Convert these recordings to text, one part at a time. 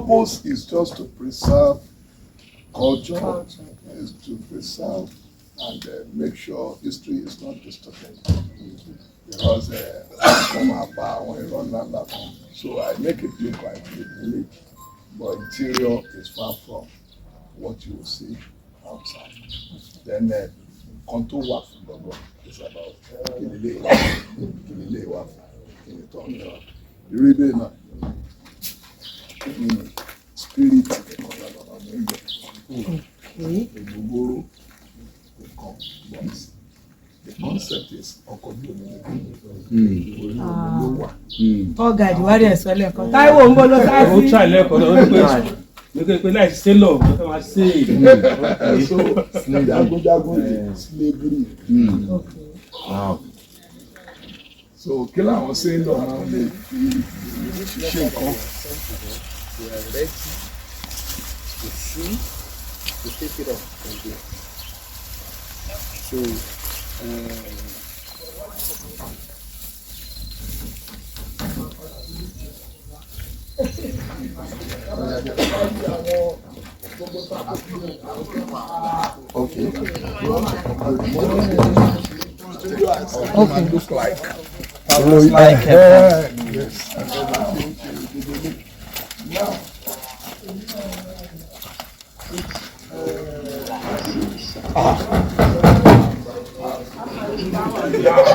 purpose is just to preserve culture, Culture. is to preserve and make sure history is not distorted. Because wọ́n máa pa àwọn irọ́ ńláńlá kan. So I make it look like a village, but interior is far from what you will see outside. Then nǹkan tó wà fún gbọ̀ngàn is about kí ni ilé wà fún, kí ni ilé wà fún, kí ni tó ń lọ. Irú ibẹ̀ náà, kí ni spirit nìkan lọ́nà níbẹ̀. Okay. Ògógóró nìkan, but the concept is ọkọ̀ ojú omi ni, orí omi ló wà. Tour guide wá dẹ̀ sọ lẹ́ẹ̀kan. Táíwò ń bọ́ ló sá Ó sí. try lẹ́ẹ̀kan náà, ó ní pé láì sailor ló fẹ́ máa ṣe. So jagunjagun is slavery. Okay. Wow. So kí làwọn sailor máa ń lè fi ṣe nǹkan? They are ready to see, to take it up from there. So, Okay. Okay. Look like. Like, Yes. And then I think you now.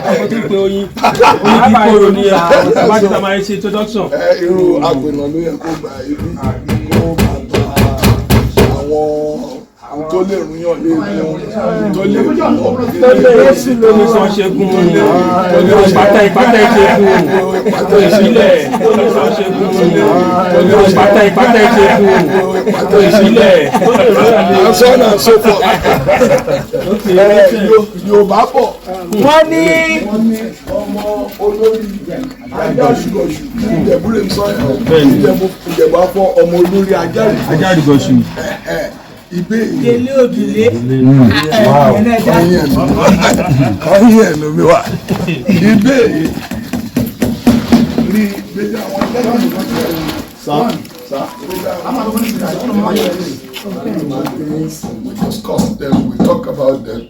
Àwọn tó pe oyin oyin kí kóró ní ẹ bá ti ta máa ṣe introduction. Ẹ irú àgbẹ̀nà ló yẹ kó gba ibi kó máa gba àwọn tó lè rúyàn léegun, tó lè rúyàn Tó lè sọ ṣẹ́gun pátá ìpátá ìṣẹ́gun ìṣílẹ̀, tó lè sọ ṣẹ́gun pátá ìpátá ìṣẹ́gun ìṣílẹ̀. And so on and so forth. Ẹ, Yorùbá bọ̀, Wọ́n ní wọ́n ní ọmọ olórí ajárùgọ̀ṣù. Ìjẹ̀bú lè sọ yẹn, Ìjẹ̀bú, Ìjẹ̀bú afọ ọmọ olórí ajárùgọ̀ṣù. Ajárùgọ̀ṣù. Ibẹ̀ Délé Òdùlé. Wow. Kọ́yìn ẹ̀nu mi wá ibẹ̀ rí gbèjà àwọn akẹ́kọ̀ọ́ sá. We discuss them, we talk about them.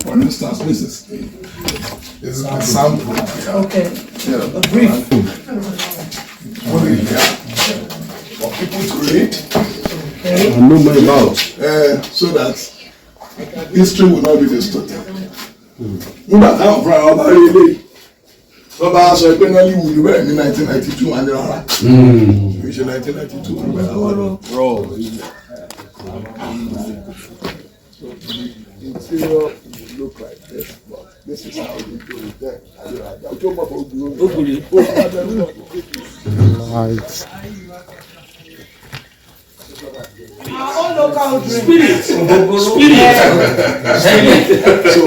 For instance, this is the sample. Okay. Yeah. A brief. Put it here for people to read. Okay. And know more about. So that history will not be distorted. Nígbà táwọn fúnra wọn bá rí ilé wọ́n bá sọ pé Nollywood bẹ̀rẹ̀ ní 1992, wọn ní rárá, kì í ṣe 1992 wọn bẹ̀rẹ̀ àwọn rọ̀ ilẹ̀. So the interior will look like this, but this is how we do it there. Ojú ọmọ bọ̀ ogun. Oguri. Right. Our own local drink. Spirit. Spirit.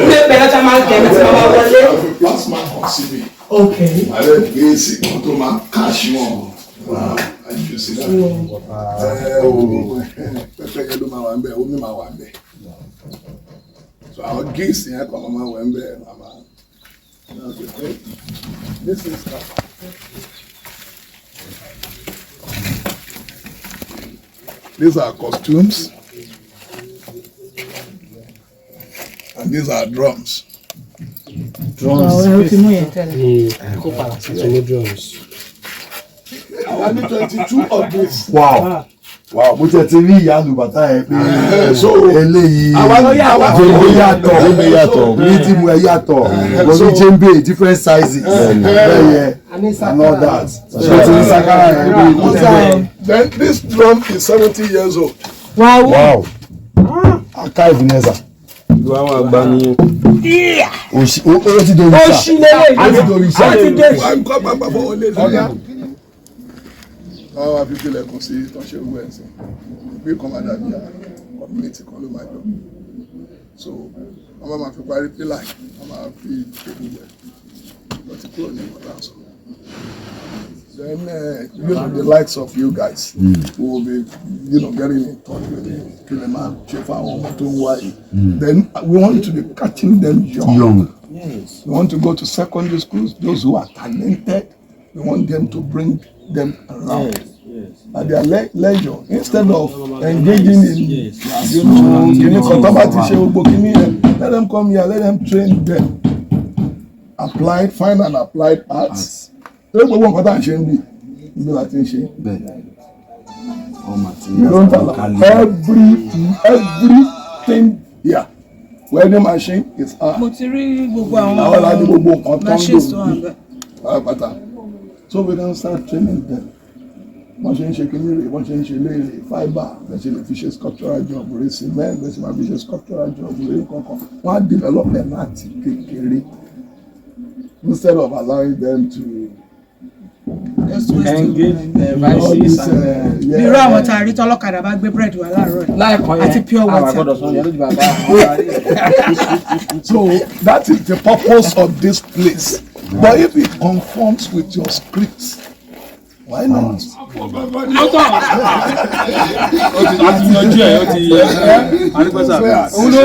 Ilé pẹ̀lú ọjà máa ń kẹ́ ní tí wọ́n bá wọlé. Plasma kan síbi. Okay. Ààrẹ gbé sí kan tó máa káàṣì wọn àjù sí náà. Pẹpẹyẹ ló máa wà ń bẹ, omi máa wà ń bẹ. So àwọn geese yẹn kàn máa wà ń bẹ, màmá. This is These are costumes and these are drums. Drums. Ẹ ti mú yẹn tẹ́lẹ̀. Drums. I need 22 of these. Wow, mo tẹ̀ ti rí ìyá àlùbàtà yẹn pé So eléyìí àwa ó yàtọ̀. Djembe yàtọ̀. Ní tí mo ẹ yàtọ̀, mo ní djembe different sizes bẹ́ẹ̀ yẹn and all that. Ṣé o ti ní sakara yẹn pé kò tẹ̀? Then this drum is 70 years old. Wàá Wow, archive nẹ́sà. Ìlú àwọn àgbà nìyẹn. Ó ti dorìṣà. Ó ṣí lélẹ̀. Ó ti dorìṣà. Ó ti dé. Wà á kọ́ pápá bọ̀ wọlé lórí. Wọ́n wá fi tilẹ̀kùn sí tó ṣe owó ẹ̀ sí. Ìpín kan máa dàbí community kan ló máa jọ. So wọ́n bá máa fi parí pílà, wọ́n máa fi ṣe gbogbo ẹ̀. Wọ́n ti kúrò ní ìmọ̀tà sọ. Then the likes of you guys who will be getting in touch with the kí lè máa ṣe fún àwọn ọmọ tó ń wá yìí. Then we want to be catching them young. Young. We want to go to secondary schools, those who are talented, we want them to bring them around at their leisure instead of engaging in kìnnì kan tó bá ti ṣe gbogbo kìnnì yẹn. Let them come here, let them train them applied, fine and applied arts. Lórí gbogbo nǹkan tá à ń ṣe ń bì níbi láti ń ṣe. Bẹ́ẹ̀, all You don't materials. allow everything here. Welding machine is ours. Mo ti rí gbogbo àwọn Àwọn la ní gbogbo nǹkan tó ń machines tó lò wà níbẹ̀. pátápátá. So we can start training them. Wọ́n ṣe ń ṣe kíní rè, wọ́n ṣe ń ṣe léèrè fibre, bẹ́ẹ̀ ṣe lè fi ṣe sculptural job rè, cement, bẹ́ẹ̀ ṣe máa fi ṣe sculptural job rè kankan. Wọ́n á develop them láti kékeré instead of allowing them to Just waste Engage time. all vices this, and. yeah. Irú àwọn tá a rí tọ́lọ́kadà bá gbé búrẹ́dì wá láàárọ̀ yìí. Láìpẹ́ yẹn Àti pure àwọn water. àgbọ̀dọ̀ sọ yẹn lójú bàbá àwọn ará rí. So that is the purpose of this place. But if it conforms with your scripts, why not? Ó tọ̀, ó ti yanjú ẹ̀, ó ti yẹ. Àdúgbò sà. Òun ló.